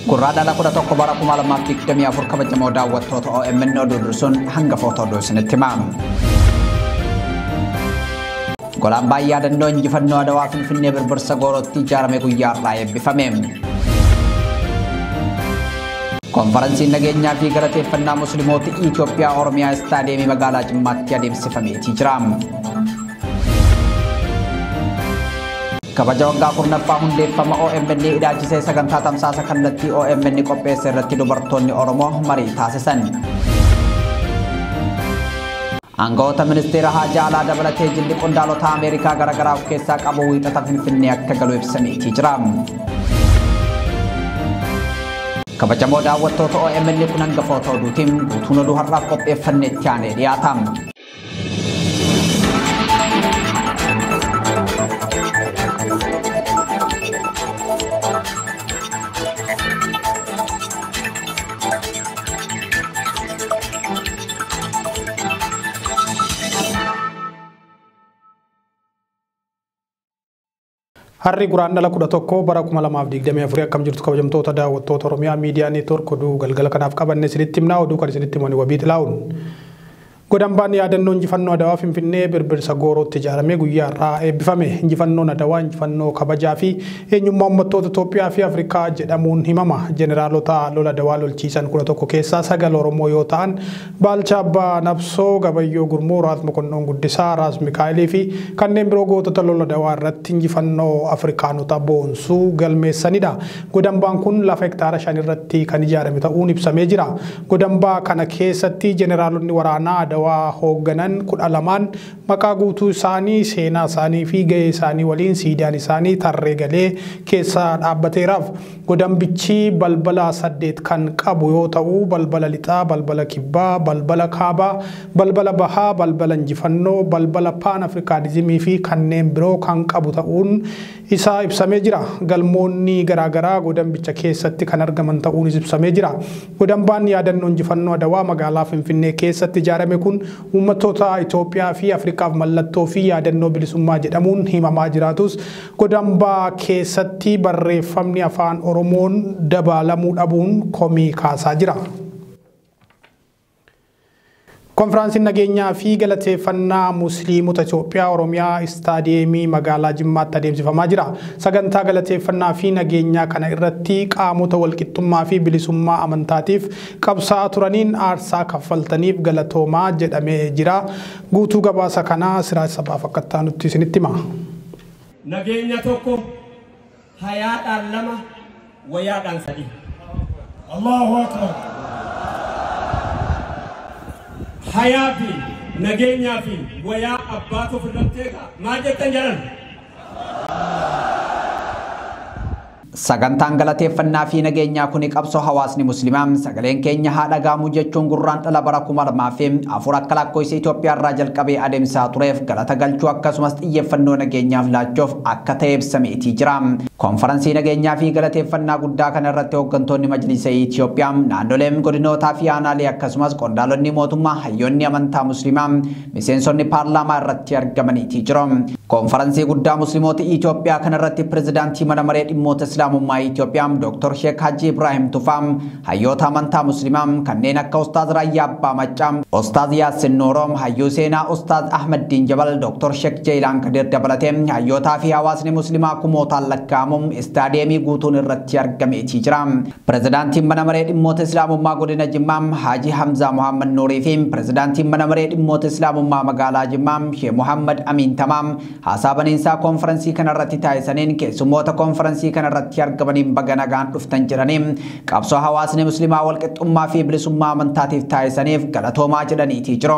Gurraandhala 11 bara 2024 kabajamoo daawwattoota OMN oduu dursuun hangafoota oduu isinitti hima. Golambaan yaadannoo injifannoo Adawaa Finfinnee Birbirsa Goorootti ijaarame guyyaa har'aa eebbifame. Konferensiin nageenyaa fi galateeffannaa Musliimoota Itoophiyaa Oromiyaa Istaadiyeemii magaalaa Jimmaatti adeemsifameetii jira. Kabaja waggaa 10ffaa hundeeffama OMN ilaalchisee sagantaa tamsaasa kallattii OMN qopheesse irratti dubartoonni Oromoo marii taasisan. Aangawoota ministeera haajaa alaa dabalatee jilli qondaalota Ameerikaa garaagaraa of keessaa qabu wiixata Finfinnee akka galu ibsameetii jira. Kabajamoo daawwattoota OMN kun hangafoota oduutiin guutuun oduu har'aaf qopheeffanne itti aanee dhiyaata. Harri guraandhala 11 bara 2024 akkam jirtu kabajamtoota daawwattoota Oromiyaa Miidiyaa Neetwoork oduu galgala kanaaf qabanne isinitti himnaa oduu kan isinitti himani wabii xilaa'uun. Godambaan yaadannoo injifannoo Adawaa Finfinnee Birbirsa Goorootti ijaarame guyyaa har'aa eebbifame. Injifannoon Adawaa injifannoo kabajaa fi eenyummaa uummattoota Itoophiyaa fi Afrikaa jedhamuun himama. Jeneraalota lola Adawaa lolchiisan 11 keessaa 9 Oromoo yoo ta'an Baalchaa Abbaa Nabsoo, Gabayyoo Gurmuu, Raas Mokonnoon Guddisaa, Raas Mikaa'elii fi kanneen biroo gootota lola Adawaa irratti injifannoo Afrikaanota boonsuu galmeessanidha. Godambaan kun lafa hektaara 5 irratti kan ijaarame ta'uun ibsamee jira. Godambaa kana keessatti jeneraalonni waraanaa Adawaa hoogganan 12 maqaa guutuu isaanii, seenaa isaanii fi gahee isaanii waliin siidaan isaanii tarree galee keessa dhaabbateeraaf. Godambichi balbala 8 kan qabu yoo ta'u balbala lixaa, balbala kibbaa, balbala kaabaa, balbala bahaa, balbala injifannoo, balbala paan afrikaanizimii fi kanneen biroo kan qabu ta'uun isaa ibsamee jira. Galmoonni garaagaraa godambicha keessatti kan argaman ta'uunis ibsamee jira. Godambaan yaadannoo injifannoo Adawaa magaalaa Finfinnee keessatti ijaarame kun uummattoota Itoophiyaa fi Afrikaaf mallattoo fi yaadannoo bilisummaa jedhamuun himamaa jiraatus godambaa keessatti barreeffamni afaan Oromoon dabalamuu dhabuun komii kaasaa jira. Konfiraansiin nageenyaa fi galateeffannaa Musliimota Itoophiyaa Oromiyaa Istaadiyeemii magaalaa Jimmaatti adeemsifamaa jira. Sagantaa galateeffannaa fi nageenyaa kana irratti qaamota walqixxummaa fi bilisummaa amantaatiif qabsaa'aa turaniin aarsaa kaffaltaniif galatoomaa jedhamee jira. Guutuu gabaasa kanaa Siraaj Sabaaf akka taanutti isinitti hima. Nageenya tokko hayaadhaan 2 wayaadhaan 3. Allahu Akbar. Hayaa fi nageenyaa fi wayaa abbaatu ofirratti eega. Maal jettan jedhan? Sagantaan galateeffannaa fi nageenyaa kun qabsoo hawaasni Musliimaa sagaleen keenya haa dhaga'amu jechuun gurraandhala bara 2004 akka lakkoofsa Itoophiyaa irraa jalqabee adeemsaa tureef galata galchuu akkasumas xiyyeeffannoo nageenyaaf laachuuf akka ta'e ibsameetii jira. Konferansii nageenyaa fi galateeffannaa guddaa kana irratti hooggantoonni Majlisa Itoophiyaa, naannoleen godinootaa fi aanaalee akkasumas qondaalonni mootummaa, hayyoonni amantaa Musliimaa, miseensonni paarlaamaa irratti argamaniitii jiru. Konferansii guddaa Musliimoota Itoophiyaa kana irratti pirezidaantii mana maree dhimmoota Islaamummaa Itoophiyaa Dr. Sheek Haji Ibrahim Tufaa, hayyoota amantaa Musliimaa kanneen akka Ustaaz Raayyaa Abbaa Maccaa, Ustaaz Yaasin Nuuroom, hayyuu seenaa Ustaaz Ahmad Diin Jabal, Dr. Sheek Jeelaan Kadir dabalatee hayyootaa fi hawaasni Musliimaa kumootaan lakkaa'amu istaadiyeemii guutuun irratti argameetii jira. Pirezidaantiin mana maree dhimmoota Islaamummaa godina Jimmaa Haji Hamzaa Muhammad Nuurii fi pirezidaantiin mana maree dhimmoota Islaamummaa magaalaa Jimmaa Sheek Muhammad Amiin Tamaam haasaa baniinsaa konferansii kanarratti taasisaniin keessummoota konferansii kanarratti argamaniin baga nagaan dhuftan jedhanii qabsoo hawaasni Musliimaa walqixxummaa fi bilisummaa amantaatiif taasisaniif galatoomaa jedhaniitii jiru.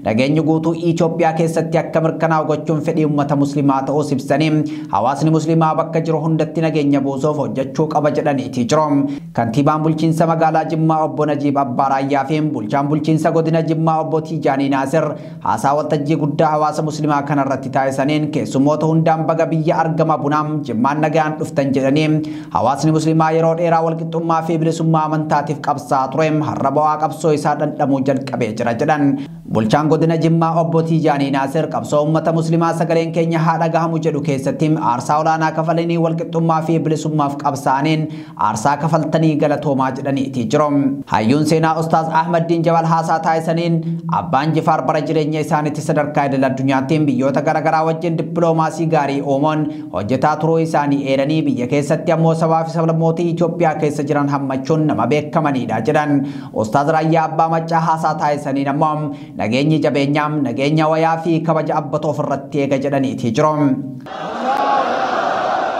Nageenyi guutuu Itoophiyaa keessatti akka mirkanaa'u gochuun fedhii uummata Musliimaa ta'uus ibsanii hawaasni Musliimaa bakka jiru hundatti nageenya buusuuf hojjechuu qaba jedhaniitii jiru. Kantiibaan bulchiinsa magaalaa Jimmaa obbo Najiib Abbaa Raayyaa fi bulchaan bulchiinsa godina Jimmaa obbo Tiijaanii Naasir haasaa waltajjii guddaa hawaasa Musliimaa kanarratti taasisaniin keessummoota hundaan baga biyya argama bunaa Jimmaan nagaan dhuftan jedhanii hawaasni Musliimaa yeroo dheeraa walqixxummaa fi bilisummaa amantaatiif qabsaa ture har'a bu'aa qabsoo isaa dhandhamuu jalqabee jira jedhan. Bulchaan godina Jimmaa obbo Tiijaanii Naasir qabsoo uummata musliimaa sagaleen keenya haa dhagahamu jedhu keessatti aarsaa olaanaa kafalanii walqixxummaa fi bilisummaaf qabsaa'aniin aarsaa kafaltanii galatoomaa jedhaniiti jiru. Hayyuun seenaa Ustaaz Ahmad Diin Jabal haasaa taasisaniin abbaan Jifaar bara jireenya isaaniitti sadarkaa idil addunyaatti biyyoota garaagaraa wajjin dippiloomaasii gaarii uumuun hojjetaa turuu isaanii eeranii biyya keessatti ammoo sabaa fi sablammoota Itoophiyaa keessa jiran hammachuun nama beekamanidha jedhan. Ustaaz Raayyaa Abbaa Maccaa haasaa taasisaniin ammoo nageenyi jabeenyaa nageenya wayaa fi kabaja abbatoo ofirratti eega jedhaniiti jiru.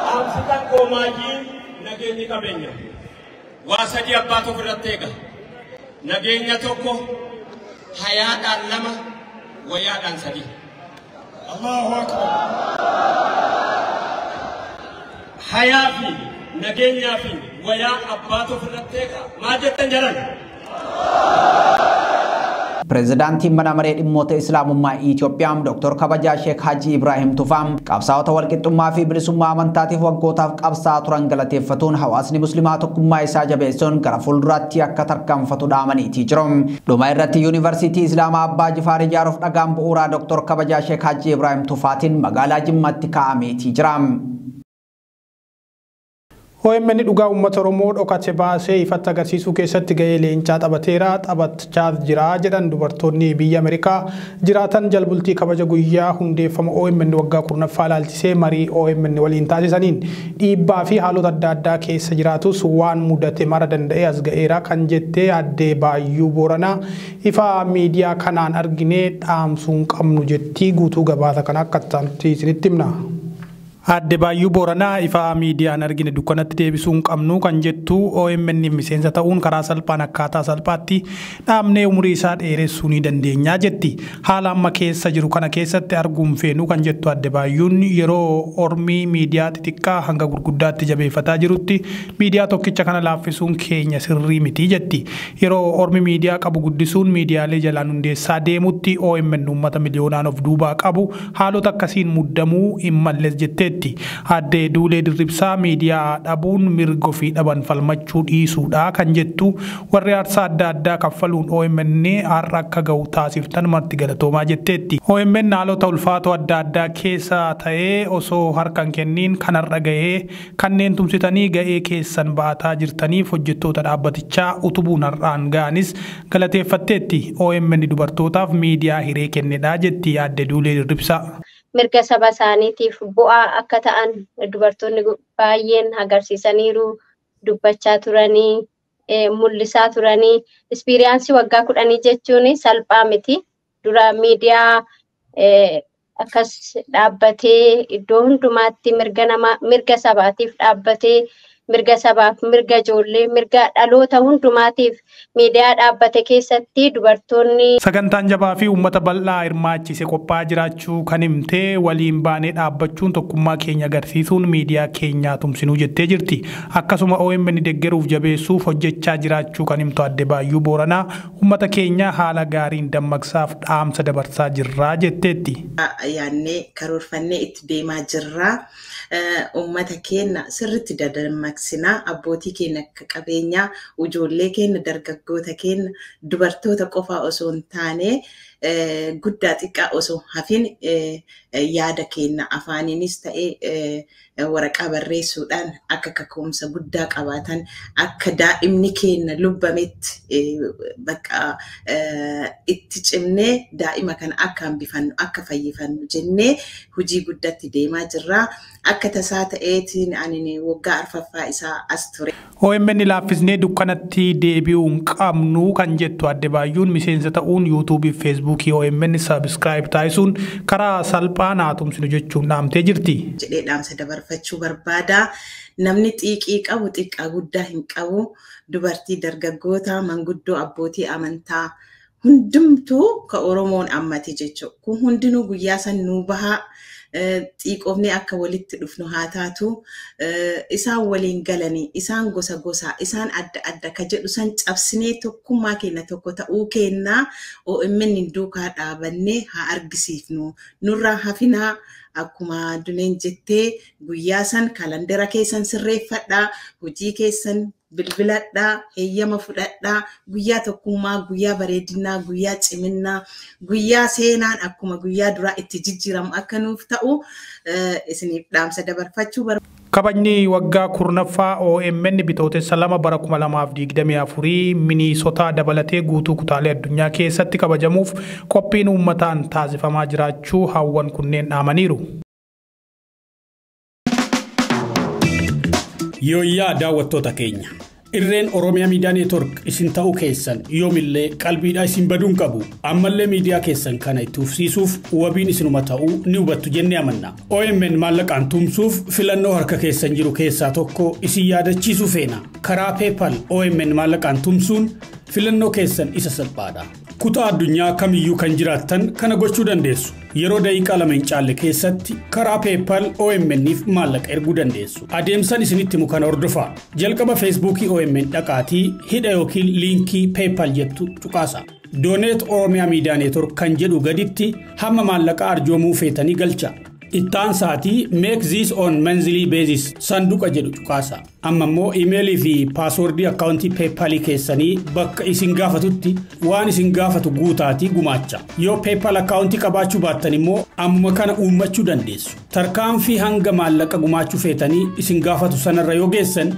Dhaamsitaan koomaajii nageenyi qabeenya. Waa sadii abbaatu ofirratti eega. Nageenya tokko, hayaadhaan lama, wayaadhaan sadii. Allahu Akbar. Hayaa fi nageenyaa fi wayaa abbaatu ofirratti eega. Maal jettan jaran? Pireezidaantiin mana maree dhimmoota Islaamummaa Itoophiyaa Dr. Kabajaa Sheek Haji Ibrahim Tufaa qabsaa'ota walqixxummaa fi bilisummaa amantaatiif waggootaaf qabsaa'aa turan galateeffatuun hawaasni musliimaa tokkummaa isaa jabeessuun gara fuulduraatti akka tarkaanfatu dhaamaniitii jiru. Dhuma irratti Yuunivarsiitii Islaamaa Abbaa Jifaar ijaaruuf dhagaan bu'uuraa Dr. Kabajaa Sheek Haji Ibrahim Tufaatiin magaalaa Jimmaatti kaa'ameetii jira. OMN dhugaa uummata Oromoo dhokate baasee ifatti agarsiisuu keessatti gahee leencaa taphateera taphachaa jira jedhan dubartoonni biyya Ameerikaa jiraatan jalbultii kabaja guyyaa hundeeffama OMN waggaa 10ffaa ilaalchisee marii OMN waliin taasisaniin dhiibbaa fi haalota adda addaa keessa jiraatus waan mudate mara danda'ee as ga'eera kan jettee addee Baayyuu Booranaa ifa miidiyaa kanaan arginee dhaamsuun qabnu jettii guutuu gabaasa kana akka ta'utti isinitti himna. Aadde Baayyuu Booranaa ifa miidiyaan argine dukkanatti deebisuu hin qabnu kan jettu OMN miseensa ta'uun karaa salphaan akkaataa salphaatti dhaabnee umurii isaa dheeressuu ni dandeenya jetti. Haala amma keessa jiru kana keessatti arguun feenu kan jettu Aadde Baayyuun yeroo ormii miidiyaa xixiqqaa hanga gurguddaatti jabeeffataa jirutti miidiyaa tokkicha kana laaffisuun keenya sirrii miti jetti. Yeroo ormi miidiyaa qabu guddisuun miidiyaalee jalaan hundeessaa deemutti OMN uummata miliyoonaan of duubaa qabu haalota akkasiin muddamuu hin malles jetteetti. Addee Duulee Dirribsaa miidiyaa dhabuun mirga ofii dhaban falmachuu dhiisuudha kan jettu warri aarsaa adda addaa kaffaluun OMN har'a akka ga'u taasiftan marti galatoomaa jetteetti. OMN haalota ulfaatoo adda addaa keessa ta'ee osoo harka hin kenniin kan har'a ga'ee kanneen tumsitanii ga'ee keessan baataa jirtaniif hojjettoota dhaabbatichaa utubuun har'aan ga'anis galateeffatteetti. OMN dubartootaaf miidiyaa hiree kennedha jetti Addee Duulee Dirribsaa. Mirga saba isaaniitiif bu'aa akka ta'an dubartoonni baay'een agarsiisaniiru, dubbachaa turanii, mul'isaa turanii. Ispiriyaansii waggaa 10 jechuun salphaa miti. Dura miidiyaa akkas dhaabbatee iddoo hundumaatti mirga namaa, mirga sabaatiif dhaabbatee, mirga sabaaf, mirga ijoollee, mirga dhaloota hundumaatiif miidiyaa dhaabbate keessatti dubartoonni. Sagantaan jabaa fi uummata bal'aa hirmaachise qophaa'aa jiraachuu kan himtee waliin baanee dhaabbachuun tokkummaa keenya agarsiisuun miidiyaa keenyaa tumsinuu jettee jirti. Akkasuma OMN deeggaruuf jabeessuuf hojjechaa jiraachuu kan himtu Aadde Baayyuu Booranaa uummata keenya haala gaariin dammaqsaaf dhaamsa dabarsaa jirraa jetteetti. Yaannee karoorfannee itti deemaa jirraa. Uummata keenya sirriitti dadammaqsinaa, abbootii keenya akka qabeenyaa, ijoollee keenya, dargaggoota keenya, dubartoota qofaa osoo hin taane guddaa xiqqaa osoo hafin yaada keenya afaaniinis ta'ee waraqaa barreessuudhaan akka kaka'umsa guddaa qabaatan, akka daa'imni keenya lubbametti bakka itti cimnee daa'ima kana akka hambifannu, akka fayyifannu jennee hojii guddatti deemaa jirra. Akka tasaa ta'eetiin ani waggaa 4ffaa isaa as ture. OMN laaffisnee dukkanatti deebi'uu hin qabnu kan jettu Aadde Baayyuun miseensa ta'uun yuutuubii fi feesbuukii OMN sabiskiraayib taasisuun karaa salphaan haa tumsinu jechuun dhaamtee jirti. Jedhee dhaamsa dabarfachuu barbaada. Namni xiiqii qabu xiqqaa guddaa hin qabu. Dubartii, dargaggoota, manguddoo, abbootii amantaa hundumtuu ka Oromoon ammate jechuudha. Kun hundinuu guyyaa san nuu bahaa. Xiiqoofnee akka walitti dhufnu haa taatu. Isaan waliin galanii, isaan gosa gosaa, isaan adda adda ka jedhu san cabsinee tokkummaa keenya tokko ta'uu keenyaa OMN duukaa dhaabannee haa argisiifnu. Nurraa hafinaa akkuma Duneen jettee guyyaa san kalandera keessan sirreeffadhaa, hojii keessan Bilbiladhaa, heeyyama fudhadhaa, guyyaa tokkummaa, guyyaa bareedinaa, guyyaa ciminnaa, guyyaa seenaan akkuma guyyaa duraa itti jijjiiramu akka nuuf ta'u isiniif dhaamsa dabarfachuu barbaada. Kabajni waggaa 10ffaa OMN bitootessa 2 bara 2024 Miniisotaa dabalatee guutuu kutaalee addunyaa keessatti kabajamuuf qophiin uummataan taasifamaa jiraachuu hawwan kunneen dhaamaniiru. Yooyyaa daawwattoota keenya. Irreen Oromiyaa Miidiyaa Neetwork isin ta'uu keessan yoomillee qalbiidhaa isin baduun qabu. Ammallee miidiyaa keessan kana itti ufsiisuuf wabiin isinuma ta'uu ni hubattu jennee amanna. OMN maallaqaan tumsuuf filannoo harka keessan jiru keessaa tokko isin yaadachiisuu feena. Karaa PayPal OMN maallaqaan tumsuun filannoo keessan isa salphaadha. Kutaa addunyaa kamiyyuu kan jiraattan kana gochuu dandeessu. Yeroo daqiiqaa 2 hin caalle keessatti karaa PayPal OMN'if maallaqa erguu dandeessu. Adeemsan isinitti himu kana hordofaa. Jalqaba Feesbuukii OMN dhaqaatii hidha yookiin liinkii PayPal jettu tuqaasa. Dooneet Oromiyaa Miidiyaa Neetwork kan jedhu gaditti hamma maallaqa arjoomuu feetanii galcha. Ittaan sa'aatii make this on monthly basis sanduuqa jedhu tuqaasa. Amma immoo iimeelii fi paaswordii akkaawuntii PayPalii keessanii bakka isin gaafatutti waan isin gaafatu guutaatii gumaacha. Yoo PayPal akkaawuntii qabaachuu baattan immoo ammuma kana uummachuu dandeessu. Tarkaanfii hanga maallaqa gumaachuu feetanii isin gaafatu sanarra yoo geessan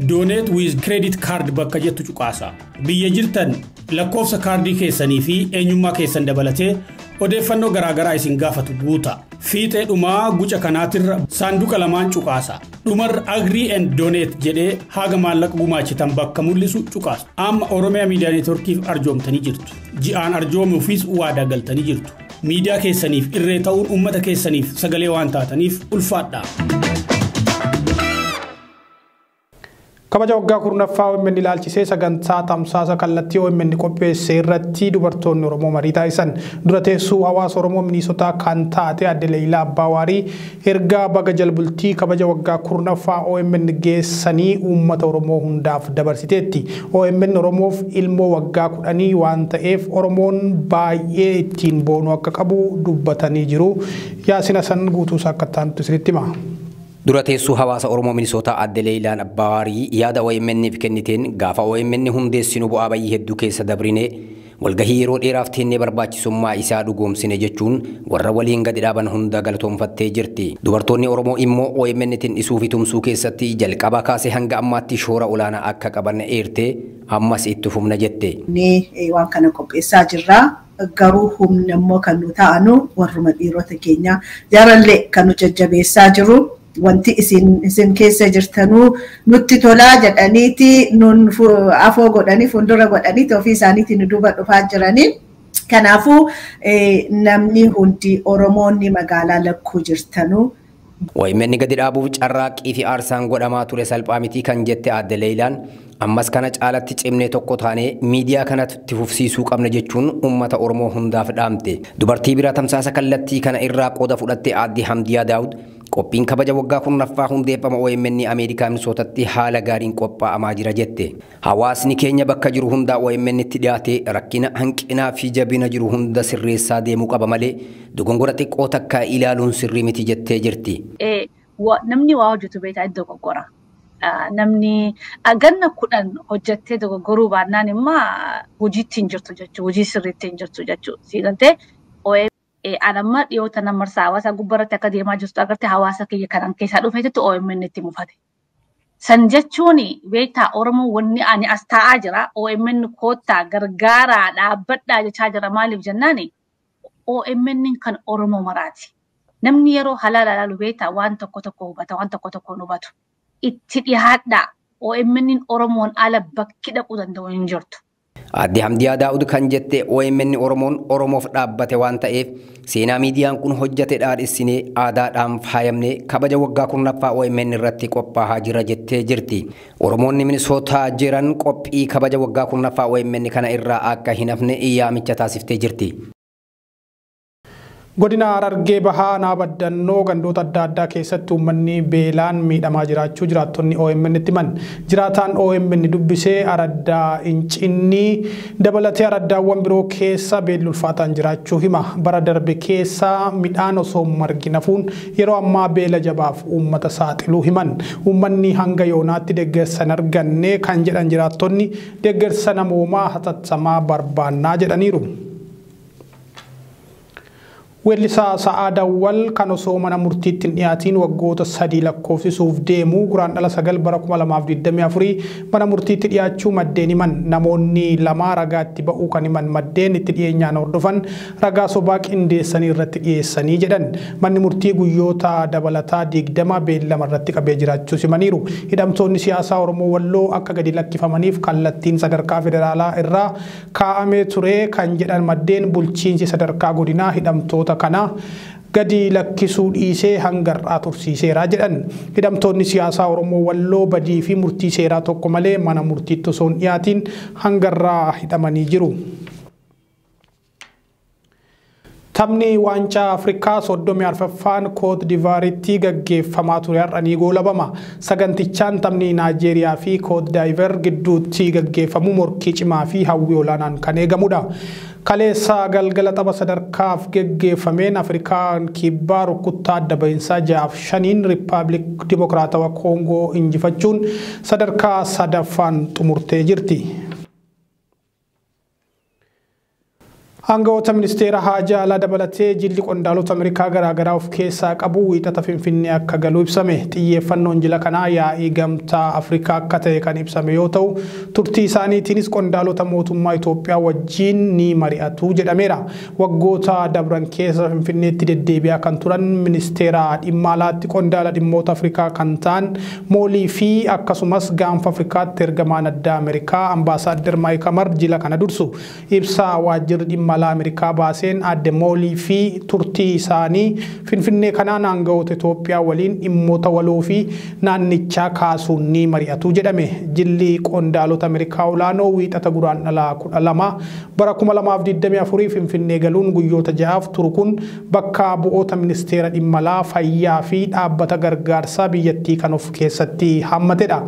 donate with credit card bakka jettu tuqaasa. Biyya jirtan lakkoofsa kaardii keessanii fi eenyummaa keessan dabalatee odeeffannoo garaagaraa isin gaafatu guuta. Fiixee dhumaa guca kanaatirra saanduqa 2 cuqaasa. Dhumarra agree and donate jedhee haga maallaqa gumaachitan bakka mul'isu cuqaasu. Amma Oromiyaa Miidiyaa Neetworkiif arjoomtanii jirtu. Ji'aan arjoomuufis waadaa galtanii jirtu. Miidiyaa keessaniif irree ta'uun uummata keessaniif sagalee waan taataniif ulfaadha. Kabaja waggaa 10ffaa OMN ilaalchisee sagantaa tamsaasa kallattii OMN qopheesse irratti dubartoonni Oromoo marii taasisan. Dura teessuu hawaasa Oromoo Miniisotaa kan taate Aadde Leeyilaa Abbaawarii ergaa baga jalbultii kabaja waggaa 10ffaa OMN geessanii uummata Oromoo hundaaf dabarsiteetti. OMN Oromoof ilmoo waggaa 10 waan ta'eef Oromoon baay'ee ittiin boonuu akka qabu dubbatanii jiru. Yaasin Hasan guutuusaa akka ta'antu isinitti hima. Dura teessuu hawaasa Oromoo Minisootaa Aadde Leeyilaan Abbaawarii yaada OMN'if kenniteen gaafa OMN hundeessinu bu'aa bayii hedduu keessa dabrine walgahii yeroo dheeraaf teennee barbaachisummaa isaa dhugoomsine jechuun warra waliin gadi dhaaban hunda galatoonfattee jirti. Dubartoonni Oromoo immoo OMN tin'isuu fi tumsuu keessatti jalqabaa kaasee hanga ammaatti shoora olaanaa akka qaban eertee ammas itti fufna jette. Waan kana qopheessaa jirra. Garuu humna immoo kan nu ta'anu warruma dhiirota keenya jaarallee kan nu jajjabeessaa jiru. Wanti isin keessa jirtanuu nutti tolaa jedhaniiti nun afoo godhanii fuuldura godhaniiti ofii isaaniitiin nu duuba dhufaa jiranii. Kanaafuu namni hundi Oromoonni magaalaa lakkuu jirtanuu. OMN gadi dhaabuuf carraaqqii fi aarsaan godhamaa ture salphaa miti kan jette Aadde Leeyilaan ammas kana caalatti cimnee tokko taanee miidiyaa kanatti fufsiisuu qabna jechuun uummata Oromoo hundaaf dhaamte. Dubartii biraa tamsaasa kallattii kana irraa qooda fudhatte Aadde Hamdiyaa Daawud qophiin kabaja waggaa 10ffaa hundeeffama OMN Ameerikaa Minisootatti haala gaariin qophaa'amaa jira jette. Hawaasni keenya bakka jiru hundaa OMN itti dhiyaate rakkina hanqinaa fi jabina jiru hunda sirreessaa deemuu qaba malee dogongora xiqqoo takka ilaaluun sirrii miti jettee jirti. Namni waa hojjetu beektaa iddoo dogoggora. Namni ganna 10 hojjettee dogoggoruu baannaan immoo hojiitti hin jirtu jechuudha. Hojii sirriitti hin jirtu jechuudha. Siigaltee anamma dhiyoota nama marsaa hawaasa gubbaarratti akka deemaa jirtu agartee hawaasa kiyya kanan keessaa dhufeetti OMN itti mufate. San jechuun beektaa Oromoo wanni ani as taa'aa jira OMN koottaa gargaaraa dhaabbadhaa jechaa jira maaliif jennaani OMN kan Oromoo maraati. Namni yeroo halaala ilaalu beektaa waan tokko tokko hubata waan tokko tokko hin hubatu. Itti dhiyaadhaa OMN Oromoon ala bakki dhaquu danda'u hin jirtu. Aadde Hamdiyaa Daawud kan jette OMN Oromoon Oromoof dhaabbate waan ta'eef seenaa miidiyaan kun hojjete dhaadhissinee aadaadhaan faayamnee kabaja waggaa 10ffaa OMN irratti qophaa'aa jira jettee jirti. Oromoonni Minisootaa jiran qophii kabaja waggaa 10ffaa OMN kana irraa akka hin hafne yaamicha taasiftee jirti. Godina Harargee Bahaa aanaa Baddannoo gandoota adda addaa keessatti uummanni beelaan miidhamaa jiraachuu jiraattonni OMN itti himan. Jiraataan OMN dubbisee araddaa Incinnii dabalatee araddaawwan biroo keessa beelli ulfaataan jiraachuu hima. Bara darbe keessa midhaan osoo margi nafuun yeroo ammaa beela jabaaf uummata saaxiluu himan. Uummanni hanga yoonaatti deeggarsa hin arganne kan jedhan jiraattonni deeggarsa namoomaa hatattamaa barbaannaa jedhaniiru. Weellisaa Sa'aa Dawwal kan osoo mana murtiitti hin dhiyaatiin waggoota 3 lakkoofsisuuf deemu guraandhala 9 bara 2024 mana murtiitti dhiyaachuu maddeen himan. Namoonni lama ragaa itti ba'uu kan himan maddeen itti dhiyeenyaan hordofan ragaa sobaa qindeessanii irratti dhiyeessanii jedhan. Manni murtii guyyoota dabalataa 20 beellama irratti qabee jiraachuu himaniiru. Hidhamtoonni siyaasaa Oromoo Walloo akka gadi lakkifamaniif kallattiin sadarkaa federaalaa irraa kaa'amee ture kan jedhan maddeen bulchiinsi sadarkaa godinaa hidhamtoota kana gadi lakkisuu dhiisee hanga har'aa tursiiseera jedhan. Hidhamtoonni siyaasaa Oromoo Walloo badii fi murtii seeraa tokko malee mana murtiitti osoo hin dhiyaatiin hanga har'aa hidhamanii jiru. Taphni waancaa Afrikaa 34ffaan Koot Divaaritti gaggeeffamaa ture har'a ni goolabama. Sagantichaan taphni Naajeeriyaa fi Koot Daayiver gidduutti gaggeeffamu morkii cimaa fi hawwii olaanaan kan eegamudha. Kaleessa galgala tapha sadarkaaf geggeeffameen Afrikaan kibbaa rukuttaa adda bahinsaa 6-5 Riippaabilik Dimokiraatawaa Koongoo injifachuun sadarkaa sadaffaan xumurtee jirti. Aangawoota ministeera haajaa alaa dabalatee jilli qondaalota Ameerikaa garaagaraa of keessaa qabu wiixata Finfinnee akka galu ibsame. Xiyyeeffannoon jila kanaa yaa'ii gamtaa Afrikaa akka ta'e kan ibsame yoo ta'u, turtii isaaniitiinis qondaalota mootummaa Itoophiyaa wajjin ni mari'atu jedhameera. Waggoota dabran keessa Finfinneetti deddeebi'aa kan turan ministeera dhimma alaatti qondaala dhimmoota Afrikaa kan ta'an Moolii fi akkasumas gaanfa Afrikaatti ergamaan addaa Ameerikaa ambaasaaddar Maayik Hamar jila kana dursu. Ibsa waajjirri dhimma alaa Ameerikaa baaseen adde Moolii fi turtii isaanii Finfinnee kanaan aangawoota Itoophiyaa waliin dhimmoota waloo fi naannichaa kaasuun ni mari'atu jedhame. Jilli qondaalota Ameerikaa olaanoo wiixata guraandhala 12 bara 2024 Finfinnee galuun guyyoota 6 turu kun bakka bu'oota ministeera dhimma alaa fayyaa fi dhaabbata gargaarsaa biyyattii kan of keessatti hammatedha.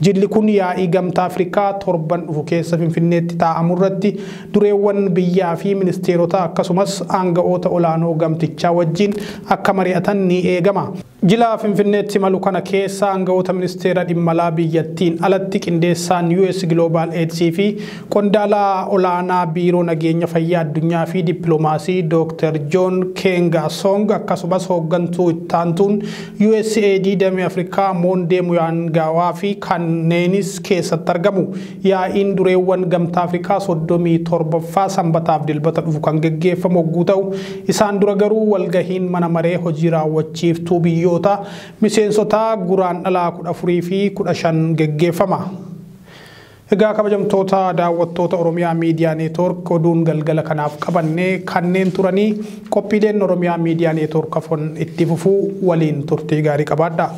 Jilli kun yaa'ii gamtaa Afrikaa torban dhufu keessa Finfinneetti taa'amu irratti dureewwan biyyaa fi ministeerota akkasumas aanga'oota olaanoo gamtichaa wajjin akka mari'atan ni eegama. Jila Finfinneetti malu kana keessa aanga'oota ministeera dhimma alaa biyyattiin alatti qindeessaan US Global AIDS fi qondaala olaanaa biiroo nageenya fayyaa addunyaa fi dippiloomaasii Dr. John Kenga Song akkasumas hooggantuu ittaantuun USAID damee Afrikaa Mondee Muyaangaawaa fi kanneenis keessatti argamu. Yaa'iin dureewwan gamtaa Afrikaa 37ffaa sanbataaf dilbata dhufu kan geggeeffamu hogguu ta'u, isaan dura garuu walgahiin mana maree hojii raawwachiiftuu biyyoota miseensota guraandhala 14 fi 15 geggeeffama. Egaa kabajamtoota daawwattoota Oromiyaa Miidiyaa Neetwoork oduun galgala kanaaf qabannee kanneen turanii qophiileen Oromiyaa Miidiyaa Neetwoork afoon itti fufuu waliin turtii gaarii qabaadha.